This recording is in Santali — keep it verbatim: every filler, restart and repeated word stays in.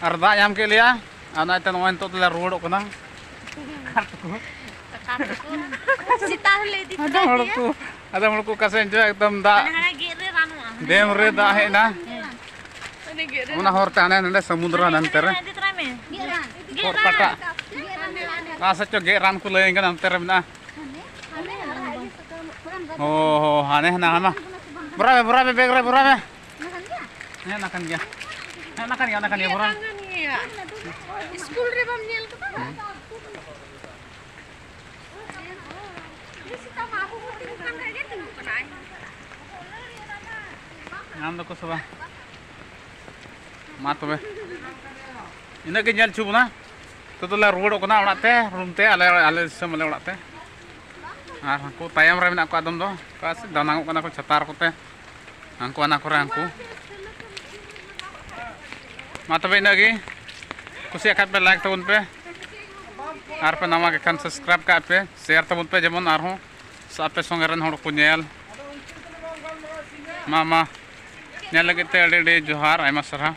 ᱟᱨ ᱫᱟᱜ ᱧᱟᱢ ᱠᱮᱫ ᱞᱮᱭᱟ, ᱟᱨ ᱱᱚᱜᱼᱚᱭ ᱛᱮ ᱱᱚᱜᱼᱚᱭ ᱱᱤᱛᱚᱜ ᱫᱚᱞᱮ ᱨᱩᱣᱟᱹᱲᱚᱜ ᱠᱟᱱᱟ᱾ ᱥᱮᱛᱟᱜ ᱨᱮᱠᱚ ᱥᱮᱛᱟᱜ ᱨᱮᱞᱮ ᱤᱫᱤ ᱟᱫᱚᱢ ᱦᱚᱲ ᱠᱚ ᱟᱫᱚᱢ ᱦᱚᱲ ᱠᱚ ᱚᱠᱟ ᱥᱮᱫ ᱪᱚ ᱮᱠᱫᱚᱢ ᱫᱟᱜ ᱦᱟᱱᱮ ᱜᱮᱫ ᱨᱮ ᱨᱟᱱᱚᱜᱼᱟ᱾ ᱰᱮᱢ ᱨᱮ ᱫᱟᱜ ᱦᱮᱡ ᱮᱱᱟ᱾ ᱚᱱᱮ ᱜᱮᱫ ᱨᱮ ᱚᱱᱟ ᱦᱚᱨ ᱛᱮ ᱦᱟᱱᱮ ᱱᱚᱰᱮ ᱥᱚᱢᱩᱫᱨᱚ ᱦᱟᱱᱮ ᱦᱟᱱᱛᱮ ᱨᱮ᱾ ᱤᱫᱤ ᱛᱚᱨᱟᱭ ᱢᱮ᱾ ᱜᱮᱫ ᱦᱚᱨ ᱨᱟᱱ᱾ ᱯᱟᱴᱟ᱾ ᱚᱠᱟ ᱥᱮᱫ ᱪᱚ ᱜᱮᱫ ᱨᱟᱱ ᱠᱚ ᱞᱟᱹᱭᱟᱹᱧ ᱠᱟᱱᱟ, ᱦᱟᱱᱛᱮ ᱨᱮ ᱢᱮᱱᱟᱜᱼᱟ᱾ ᱦᱚ ᱦᱚ ᱦᱟᱱᱮ ᱦᱮᱱᱟᱜᱼᱟ ᱦᱟᱱᱟ᱾ ᱵᱷᱚᱨᱟᱭ ᱢᱮ, ᱵᱷᱚᱨᱟᱭ ᱢᱮ, ᱵᱮᱜᱽ ᱨᱮ ᱵᱷᱚᱨᱟᱭ ᱢᱮ᱾ ᱦᱮᱸ, ᱚᱱᱟ ᱠᱟᱱ ᱜᱮᱭᱟ᱾ ᱦᱮᱸ, ᱚᱱᱟ ᱠᱟᱱ ᱜᱮᱭᱟ, ᱚᱱᱟ ᱠᱟᱱ ᱜᱮᱭᱟ, ᱚᱱᱟ ᱠᱟᱱ ᱜᱮᱭᱟ, ᱵᱷᱚᱨᱟᱭ᱾ ᱤᱭᱟᱹ, ᱤᱥᱠᱩᱞ ᱨᱮ ᱵᱟᱢ ᱧᱮᱞ ᱠᱟᱫᱟ? ᱥᱮᱛᱟᱜ ᱢᱟ ᱟᱵᱚ ᱵᱚ ᱛᱤᱸᱜᱩ ᱠᱟᱱ ᱠᱷᱟᱡ ᱜᱮ ᱛᱤᱸᱜᱩ ᱠᱟᱱᱟᱭ᱾ ᱧᱟᱢ ᱫᱟᱠᱚ ᱥᱮ ᱵᱟᱝ? ᱢᱟ ᱛᱚᱵᱮ, ᱤᱱᱟᱹᱜ ᱜᱮ ᱧᱮᱞ ᱦᱚᱪᱚ ᱵᱚᱱᱟ᱾ ᱱᱤᱛᱚᱜ ᱫᱚᱞᱮ ᱨᱩᱣᱟᱹᱲᱚᱜ ᱠᱟᱱᱟ ᱚᱲᱟᱜ ᱛᱮ, ᱨᱩᱢ ᱛᱮ, ᱟᱞᱮ, ᱟᱞᱮ ᱫᱤᱥᱚᱢ, ᱟᱞᱮ ᱚᱲᱟᱜ ᱛᱮ᱾ ᱟᱨ ᱦᱟᱱᱠᱩ ᱛᱟᱭᱚᱢ ᱨᱮ ᱢᱮᱱᱟᱜ ᱠᱚᱣᱟ ᱟᱫᱚᱢ ᱫᱚ, ᱚᱠᱟ ᱥᱮᱫ ᱫᱟᱱᱟᱝᱚᱜ ᱠᱟᱱᱟ ᱠᱚ ᱪᱷᱟᱛᱟ ᱠᱚᱛᱮ, ᱦᱟᱱᱠᱩ ᱦᱟᱱᱟ ᱠᱚᱨᱮ ᱦᱟᱱᱠᱩ᱾ ᱢᱟ ᱛᱚᱵᱮ ᱤᱱᱟᱹᱜ ᱜᱮ, ᱠᱩᱥᱤᱭᱟᱜ ᱠᱷᱟᱡ ᱯᱮ like ᱛᱟᱵᱚᱱ ᱯᱮ, ᱟᱨ ᱯᱮ ᱱᱟᱣᱟ ᱜᱮ ᱠᱷᱟᱱ subscribe ᱠᱟᱜ ᱯᱮ, share ᱛᱟᱵᱚᱱ ᱯᱮ, ᱡᱮᱢᱚᱱ ᱟᱨᱦᱚᱸ ᱟᱯᱮ ᱥᱚᱸᱜᱮ ᱨᱮᱱ ᱦᱚᱲ ᱠᱚ ᱧᱮᱞ᱾ ᱢᱟ, ᱢᱟ, ᱧᱮᱞ ᱞᱟᱹᱜᱤᱫ ᱛᱮ ᱟᱹᱰᱤ ᱟᱹᱰᱤ ᱡᱚᱦᱟᱨ, ᱟᱭᱢᱟ ᱥᱟᱨᱦᱟᱣ᱾